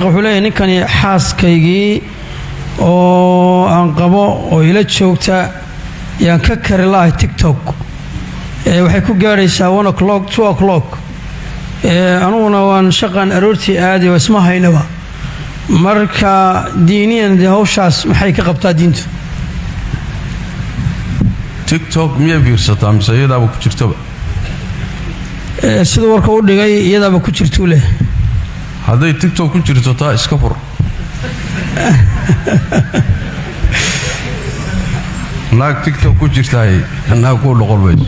Wuxuu leeyahy ninkani, xaaskaygii oo aan qabo oo ila joogta yaan ka kari lahay TikTok. Waxay ku gaadhaysaa 1 o'clock, 2 o'clock. Anuguna waan shaqan aroortii aaday oo isma haynaba. Marka diiniyan dee hawshaas maxay ka qabtaa diintu? TikTok miyay fiirsataa mise iyadaaba ku jirtaba? Siduu warka u dhigay, iyadaaba ku jirtuu leh. Hadday TikTok ku jirto, taa iska fur. Naag TikTok ku jirtaay naag kuu noqon mayso.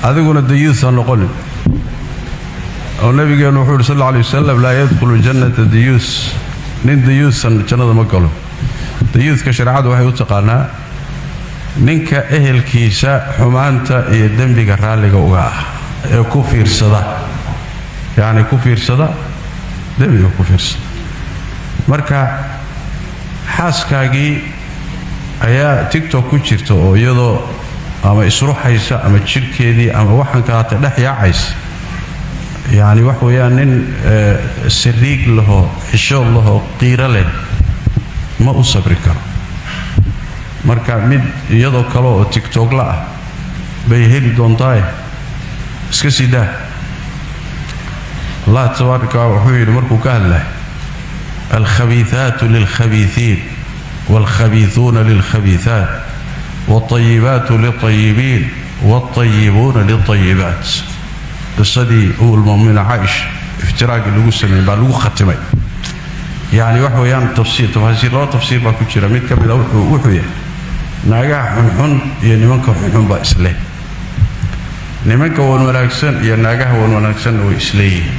Adiguna dayuus ha noqonin, oo nabigeennu wuxuu yidhi sal alla alay wasalam: "Laa yadkhulu jannata dayuus." Nin dayuusan jannada ma galo. Dayuuska shareecadu waxay u taqaanaa ninka ehelkiisa xumaanta iyo dembiga raalliga uga ah ee ku fiirsada, yacni ku fiirsada dembiga, ku fiirsada. Marka xaaskaagii ayaa TikTok ku jirta oo iyadoo ama isruxaysa ama jidhkeedii ama waxaan kalaata dhex yaacaysa, yacni wax weeyaan nin sariig lahoo, xishood lahoo, qiiro leh ma u sabri karo. Marka mid iyadoo kale oo TikTokla ah bay heli doontaaye, iska sii daa. Allah tabaaraka wuxuu yidhi markuu ka hadlay: "Alkhabiiثaatu lilkhabiiثiin wاlkhabiiثuuna lilkhabiiثaat wاlطayibaatu lilطayibiin wاlطayibuuna lilطayibaat." Qisadii umulmuminiin Caaisha iftiraagii lagu sameeyey baa lagu khatimay. Yacni wax weeyaan tafsiir, tafaasiir, laba tafsiir baa ku jira. Mid ka mida wuxuu yahay naagaha xunxun iyo nimanka xunxun baa isleh, nimanka wan wanaagsan iyo naagaha wan wanaagsanna way isleeyihiin.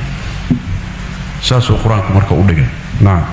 Saasuu qur-aanku marka u dhigay. Nacam.